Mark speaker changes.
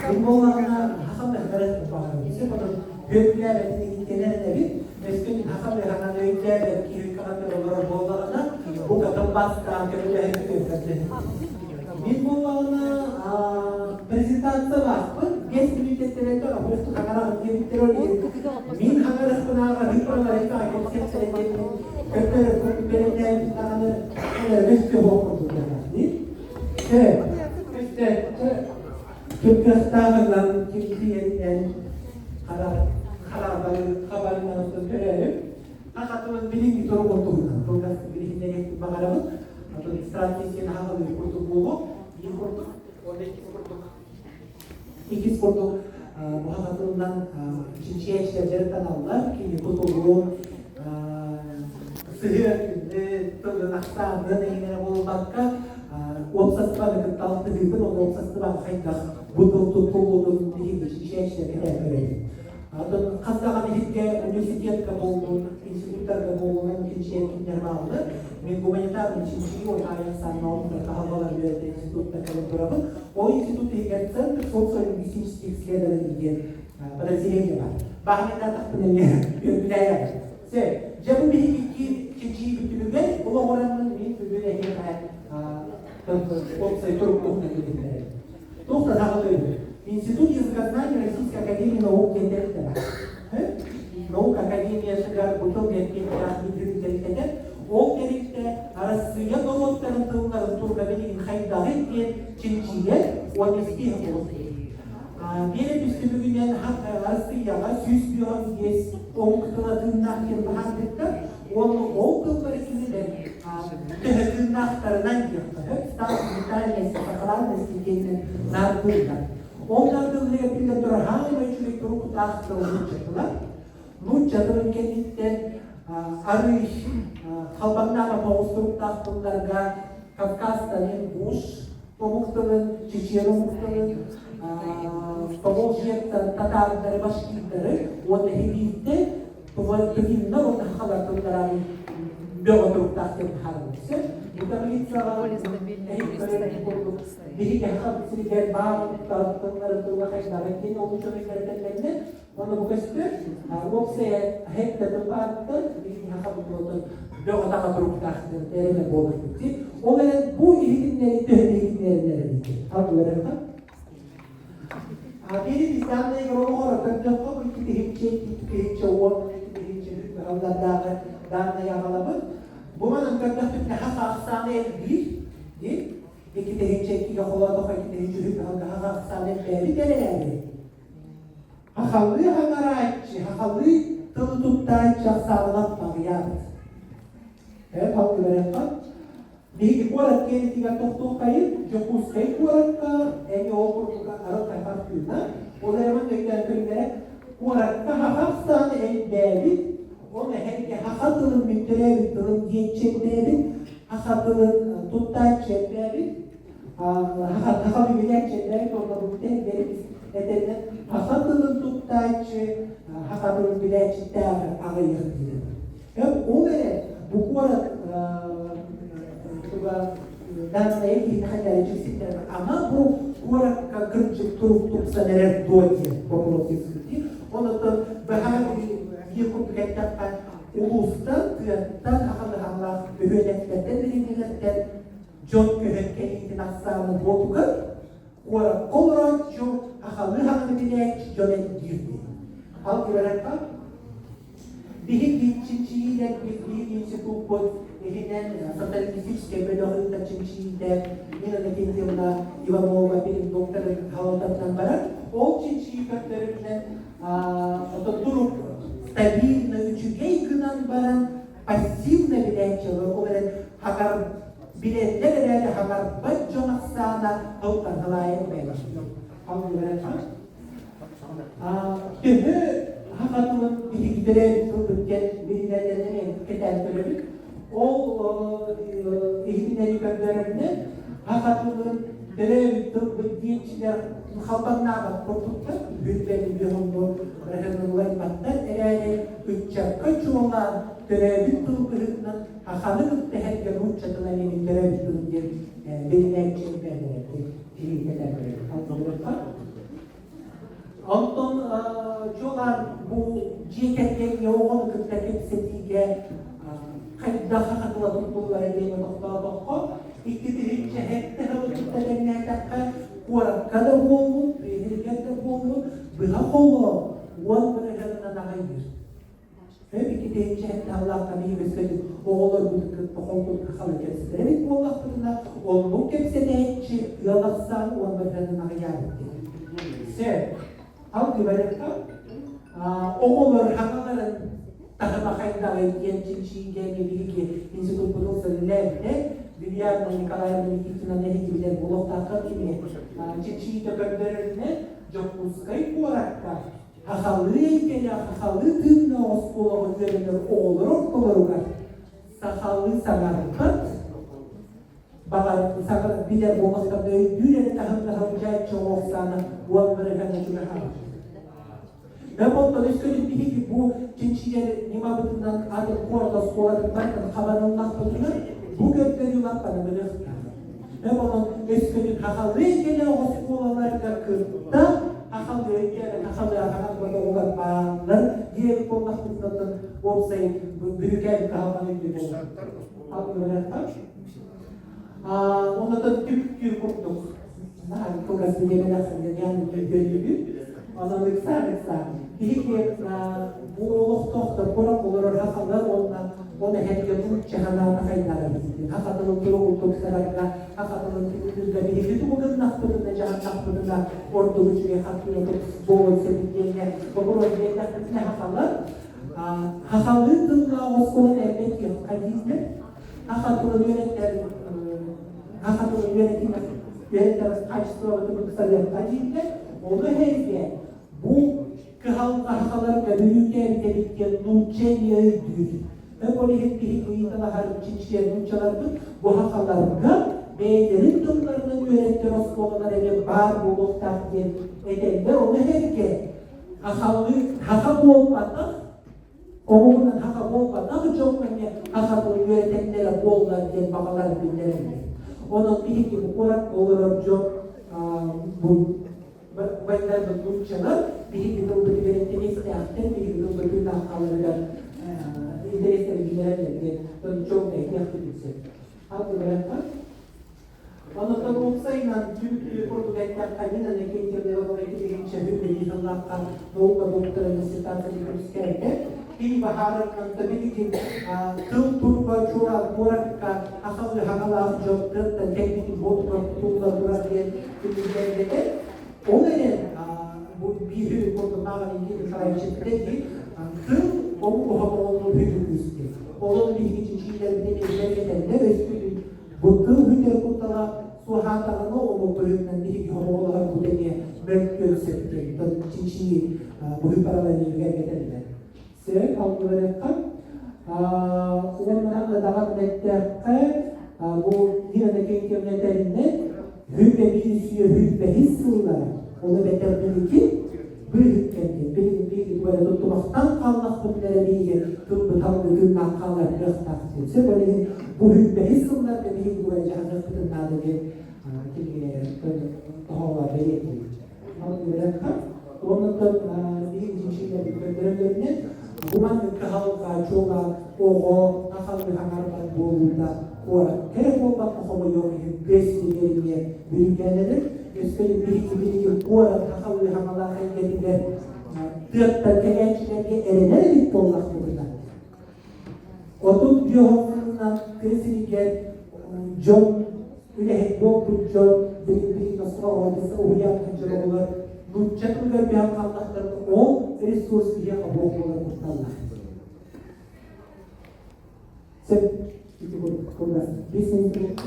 Speaker 1: Мин буоллаҕына хахам эһэрэ баҕарабын. Сөп онон бүөкүлээбэтин кэлэн эбит. Өскө хахам эһэҕэн өйдөөбөт киһи каҕатыгар олорор буоллаҕына, букатын бастаан көмөлөһөн көтүөххэ. Мин буоллаҕына презентациялаахпын, 5 мүнүүтэттэн обуохту хаҥараҕын диэбиттэр ол иһин мин хаҥарахпынааҕар ыыппалар элбэҕи кэпсиэхтэрэ диэммин көрдөрөр курдук бэлэмнээбит даҕаны өстө суох курдук Кыргастааҕынан киртийэнинэн хабарынан көрөөрү хахатылын билиҥҥи туругун туһунан кылгас билиһиннэриэхпин баҕарабын. Атын стратегияны хаҕалыыр курдук буолуо. Биир курдук, уонна иккис курдук. Иккис курдук бу хахатылынан чинчийээччилэр дьарыктаналлар. Кини тутулун, сыһыан тылын ахсаанын эҥинэ буолбакка, уопсастыбаны кытта алтыһыытын, ол уопсастыбаҕа хайдах бу тыл туттуллуутун биһиги чинчийээччилэр кэтээн көрөбүт. Оттон хас даҕаны иһитгэ университетка буоллун, институттарга буоллун чинчийэр кинилэр бааллар. Мин гуманитарный чинчийии уонна ахсаан наукалар кыһалҕалар үөрэтэр институттар кэлэн турабын. Ол институт иһигэр Центр социолингвистических исследований диэн подразделение бар. Баҕардаатахпын эмиэ үөрбүлээйэҕин. Сөп. Дьэ бу биһиги чинчийии түмүгэр олоҕураммын мин бүгүн эһиэхэ уопсай турук туһунан билиһиннэрэбин. Туох да саҕалыыбын. Институт языкознания Российской Академии наук диэн тэрилтэ баар. Наука Академиятыгар бу тыл эркиннээх бүтүн тэрилтэтэ. Ол тэрилтэ Арассыыйа норуоттарын тылларын туруга билигин хайдаҕый диэн чинчийэр уонна испииһэк оҥостор. Биэрэпис түмүгүнэн Арассыыйаҕа 155 омук тыла тыыннаах диэн быһаарбыттар уонна ол тыллары кинилэр төһө тыыннаахтарынан диэххэ сөп, статус витальности, сохранности диэнинэн наардыыллар. Ол наардыылларыгар биллэн турар саамай үчүгэй туруктаах тыл нуучча тыла. Нуучча тылын кэнниттэн арыы халбаҥнаабат оҕус туруктаах тылларга Кавказтан ингуш омук тылын, чечен омук тылын, Поволжьеттан татаардары, башкирдары уонна хибиирдэр Тувиннар уонна сахалар тылларын бөҕө туруктаах диэн быһаарыллар. Сөп. Бу таблицаҕа курдук биһиги сахабыт сиригэр баар тыллары тылга хайдаҕын диэн ол учуонайдар этэллэринэн Онно бу көстөр, уопсайа хэттэ тылбааттан биһиги сахабыт тылын бөҕө-таҕа туруктаах диэн эрэнэ буолар Ол эрэн бу иһитиннэри төһө иһитиннэриннэр эбит. Алгыларыха. Бири бистанныйгар олоҕор көрдөххө бу 2000, 2010, 2003 сыллардааҕы дааннай аҕалабыт. Бу манан көрдөхпүтүнэ хас ахсааны элбиир. 2002-гэ холоотохо 2003 сылга хас ахсааны элбээбит эрээри. Хахалыы хаҥарааччы, хахалыы тылы туттааччы ахсаанынан аҕыйаабыт. Халгыларыахха. Биһиги куорат киэнитигэр тохтуоххайын, Дьокуускай куоракка эмиэ ол курдук арыл-хайхар тыына, ол эрэн өйдөөн көрүҥнэрэ куоракка хаха ахсаана элбээбит, ол эһэргэ хаха тылын мин төрөөбүт тылым диэччи элбээбит, хаха тылын туттааччы элбээбит, Саха билээччи элбээбит уонна бу бүтэһик этэннэр саха тылын туттааччы, саха тылын билээччитээҕи аҕыйах диир. Ол эрэ бу куорат данная киһиэхэ дьикситтэр ама бу куоракка кырдьык турук тупсан эрэр дуо диэн вопрос үөскүүр. Онон быһа биир курдук эттэххэ улуустан, тыаттан, саха бөһүөлэктэртэн, дэриэбинэлэртэн дьон көһөн кэлиитин ахсаана буотугар куоракка олорооччу сахалыы хаҥаны билээччи дьон элбиир диэн. Ал кыбаракка биһиги чинчийиилэрбит, биһиги институппут иһинэн социалистическай бөлөх ыытар чинчийиитэ Нина Иннокентьевна Иванова билим докторын салалтатынан барар. Ол чинчийии көрдөрүнэн отон турук стабильно үчүгэй гынан баран пассивно билээччилэр ол эрэн хагар билэллэр эрээри хагарбат дьон ахсаана тылтан халаайын төһө хаха тылын биһигитэрэ тылбыт билинэллэрин кэтээн көрөбүт ол иһитиннэри көрдөрөрүнэн хаха тылын төрөөбүт тылбыт диэччилэр халбаҥнаабат курдуктар бүлбэни бүһүҥҥү раханыллайбаттар эрээри ыччакка чуолаан төрөөбүт тыл быһыытынан саханы кытта эһэргэ нуучча тыла эмиэ төрөөбүт тыл диэн билинээччи элбээн эрэр. дьиэ кэргэҥҥэ оҕону кытта кэпсэтиигэ хайдах саха тыла туттуллара диэҥҥэ тохтоотоххо, 2007 сылы кытта тэҥнээтэххэ, куоракка да буоллун, тыа да буоллун, быһа холоон 10 бырыһыанынан аҕыйыыр. Сөп 2007 сыллаахха биһиги өскөтүн оҕолорбутун кытта холкутук сахалыы кэпсэтэр эбит буоллахпытына, оннук кэпсэтээччи ыал ахсаана 10 бырыһыанынан аҕыйаабыт диэн. Сөп. Салгыы барыахха. Оҕолор хаҥаларын таһыма хайдаҕый диэн чинчийиигэ биһиги институппутун сөрүлээбитэ. Вильяна Николаевна Никитина эһиги билэр буолуохтааххыт кини чинчийиитэ көрдөрөрүнэн Дьокуускай куоракка сахалыы эйгэлээх, сахалыы тыыннаах оскуолаҕа үөрэнэр оҕолор ортолоругар сахалыы саҥарбат, баҕар саҥа билэр буоллахтарына өйдүүр эрэ таһымҥа сылдьааччы оҕо ахсаана 10 бырыһыаҥҥа чугаһаабыт. Онтон өскөтүн биһиги бу чинчийэр ньымабытынан атын куорат оскуолатын барытын хабан ыллахпытына, бу көрдөрүү лаппаны быһыахтаах. Онон өскөтүн сахалыы эйгэлээх оскуолаларга кытта сахалыы эйгэлээх сахалыы аһаҕас оҕолор бааллар диэбит буоллахпытына, уопсай бүрүүкээбит кыһалҕаны өйдүү буолар. Онотон түмүктүүр курдук наһаа кылгас бириэмэлээх өйдөннүбүт. Онон ыксаан-ыксаан биһиги бу олохтоохтор курак олорор сахалар уонна ол эһэргэ нуучча санаата хайдара биһиги саха тылын туругун тупсарарга, саха тылын тыынныырга биһиги тугу гыннахпытына, дьаһаннахпытына ордук үчүгэй хартыына буолуон сөп диэҥҥэ боппуруос биэрдэхпитинэ сахалар сахалыы тыллаах оскуоланы элбэтиэххэ дииллэр. Саха тылын үөрэттэр саха тылын үөрэттэр хаачыстыбабытын тупсарыахха дииллэр. Ону эһэргэ бу кыһалҕа сахаларга бүрүүкээбит диэн нуучча эмиэ өйдүүр. Ол иһин киһи ыйыталаһар чинчийэр нууччаларбыт бу сахаларга бэйэлэрин тылларынан үөрэттэр оскуолалар эмиэ баар буолуохтаах диэн этэллэр. Ону эһэргэ сахалыы саха буолбатах омугунан саха буолбатах дьоҥҥо эмиэ саха тылын үөрэтэллэрэ буоллар диэн баҕаларын биллэрэллэр. Онон биһиги бу куоракка олорор дьон бу убайдарбыт нууччалар биһиги тылбытыгар интэриэстээхтэр, биһиги тылбытын хааларыгар интэриэстэрин биллэрэллэр диэн чуолкай этиэхпитин сөп. Алгыбарахха. Онон уопсайынан түмүктүүр курдук эттэххэ, мин Иннокентьевна Ивановна билии сыллаахха наука доктора диссертация көмүскээбитэ. Кини баһаарынан билигин тыл туруга чуолаан куоракка сахалыы хаҥалаах дьон тыаттан кэлбитин буотугар тутулла турар диэн түмүктээбитэ. Ол эрэн бу биир курдук мааҕын Никита Николаевич эппитэ тыл омук оһоҕолонуу үһү Олон биһиги чинчиилэрбитин этэллэр өскөтүн бу тыл бүтэр куттала суоһаатаҕына омук быһыытынан биһиги оҕолоһор бу тэҥэ мөлтүөн сөп диэн чинчийии быһыы параллелигэр этэллэр. Сөп алгыларыахха уонна даҕан эттэххэ бу Нина Иннокентьевна этэринэн 101 105 сыллара ол эбэтэр билигин быыһык кэмҥэ билигин биһиги тугу эрэ туттумахтан хааллахпытына эрэ биһиги тылбыт алгытыыннаах хаалар кыахтаах диэн сөп ол иһин бу 105 сылларга биһиги тугу эрэ дьаһаныахпытын наада диэн кинигэ тоһоҕолоон бэлиэтиир. Оннуттан биһиги чинчиилэрбит көрдөрөллөрүнэн бу маннык кыһалҕа чуолаан оҕо сахалыы хаҥарбат буолуута куоракка эрэ буолбакка хомойуох иһин тыа сиригэр эмиэ бүрүүкээн Өскөтүн биһиги билигин куорат сахалыы хаҥалаах эйгэтигэр тыаттан кэлээччилэргэ эрэнэр эбит буоллахпытына, 35 сылынан тыа сиригэр дьон үлэһит буолбут дьон билигин Москва областа уһуйаан сылдьар оҕолор нуучча тылыгар түһэн хааллахтарына ол ресурс биһиэхэ буох буолар кутталлаах. Сөп ити курдук кылгас 5 минут.